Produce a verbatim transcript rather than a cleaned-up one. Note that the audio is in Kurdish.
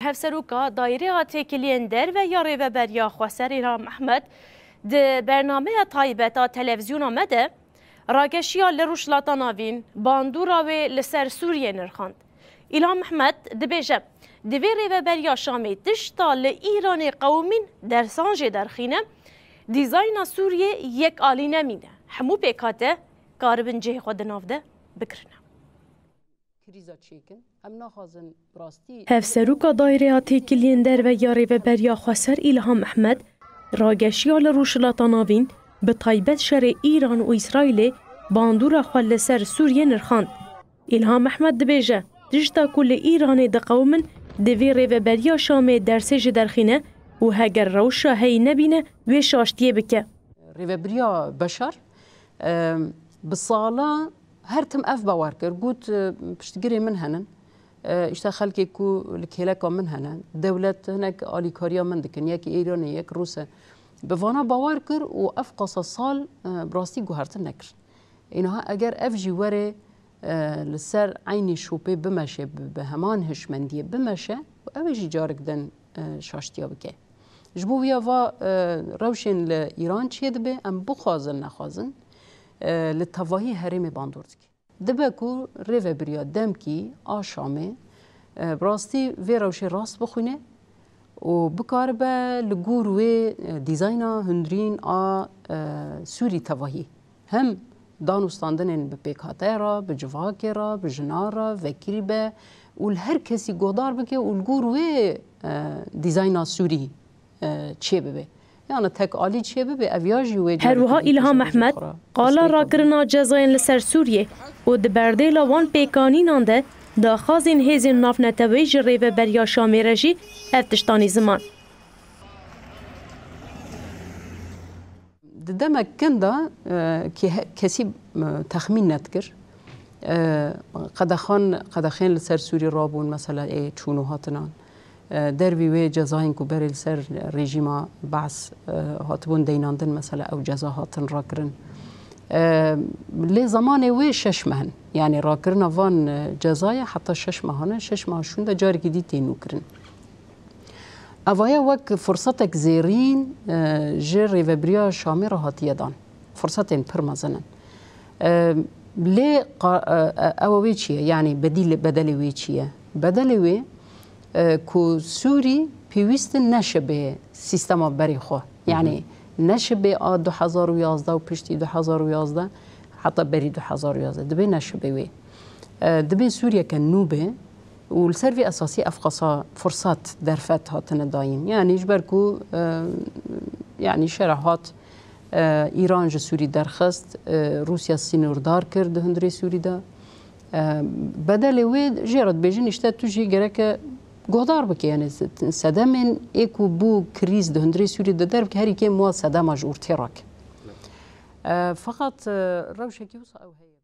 Hevseroka Daîreya Têkiliyên Derve ya Rêveberiya Xweser Îlham Ehmed di bernameya taybet a televîzyona me de rageşiya li Rojhilata Navîn bandora wê li ser Sûriyê nirxand. Îlham Ehmed dibêje, divê Rêveberiya Şamê tişta li Îranê qewimîn dersan jê derxîne, dîzayna Sûriyê yekalî nemîne. Hemû pêkhate karibin cihê xwe di nav de bigirine. Krîza çêkin. Em naxwazin bi rastî Hevseroka Daîreya Têkiliyên Derve ya Rêveberiya Xweser Îlham Ehmed rageşiya li Rojhilata Navîn, bi taybet şerê Îran û Îsraîlê bandora xwe li ser Sûriyê nirxand. Îlham Ehmed dibêje, tişta ku li Îranê diqewimin, divê Rêveberiya Şamê dersê ji derxîne û heger rewşa heyî nebîne, wê şaştiyê bike. Rêveberiya Beşar, e, bi sala her tim ev bawer kir. Got, e, piştgirê min henin. E, îşte xelkê ku li kêleka min hene. Dewlet hinek alîkariya min dikin. Yek Îranê, yek Rûs e. Bi vana bawer kir û ev qasa sal, e, bi rastî guhertin nekir. Înaha eger ev jî were, e, li ser eynî şopê bimeşe, bi, bi heman hişmendiyê bimeşe, ew ê jî carik din, e, şaştiya bike. Ji bo wiya va, e, rewşên li Îran çêdibe, em bixwazin nexwazin, e, li tevahî herêmê bandor dike. Dibe ku rêvebiriya demkî a Şamê, e, bi rastî vê rewşê rast bixwîne û bikaribe li gor wê, e, dîzayna hundirîn a, e, Sûrî tevahî hem danûstandinên bi pêkhateyê re, bi civakê re, bi jinan re vekirî be û li her kesî guhdar bike û li gor wê, e, dîzayna Sûrî, e, çêbibe. Yana tek alî çêbibe, ev ya jî wê Her wiha Îlham Ehmed qala rakirina cezayên li ser Sûriyê û di berdêla wan pêkanînan de daxwazên hêzên navneteweyî ji Rêveberiya Şamê re jî ev tiştanî ziman. Di demek kin de, e, kê he-, kesî, e, texmîn nedikir. E, qedexan, qedexên li ser Sûrî rabûn, mesela ê çûn û hatinan. E, dervî wê cezayên ku berê li ser rejîma Baas, e, hatibûn deynandin, mesela ew ceza hatin rakirin. E, lê zemanê wê şeş meh in. Yanî rakirina van, e, cezaya heta şeş mehan e, şeş meha şûnde carekî dî tê nûkirin. Evaya wek firsetek zêrîn, e, ji rêvebiriya Şamê re hatiye dan. Firsetên pir mezin in. E, lê qa-, e, e, ew wê çi ye? Yanî bedîl-, bedelê wê çi ye? Bedelê wê, e, ku Sûrî pêwîst in neşibê sîstema berê xwe. Yanî neşibê a du hezar û yazdeh û piştî du hezar û yazdeh heta berî du hezar û yazdeh. Dibê neşibê wê. E, dibê Sûriyeke nû be. Û li ser vê esasî ev qasa firsat derfet hatine dayîn. Yanî ji ber ku, e, yanî şera hat, e, Îran ji Sûrî derxist, e, Rûsya sînordar kir di hundirê Sûrî de. E, bedelê wê jê re dibêjin, îşte tu jî gereke guhdar bike. Yanî sedemên ê ku bû krîz di hundirê Sûrî de derbike, herî kêm wa sedema ji ortê rake. E, feqet, e, rewşekî wisa ew heye.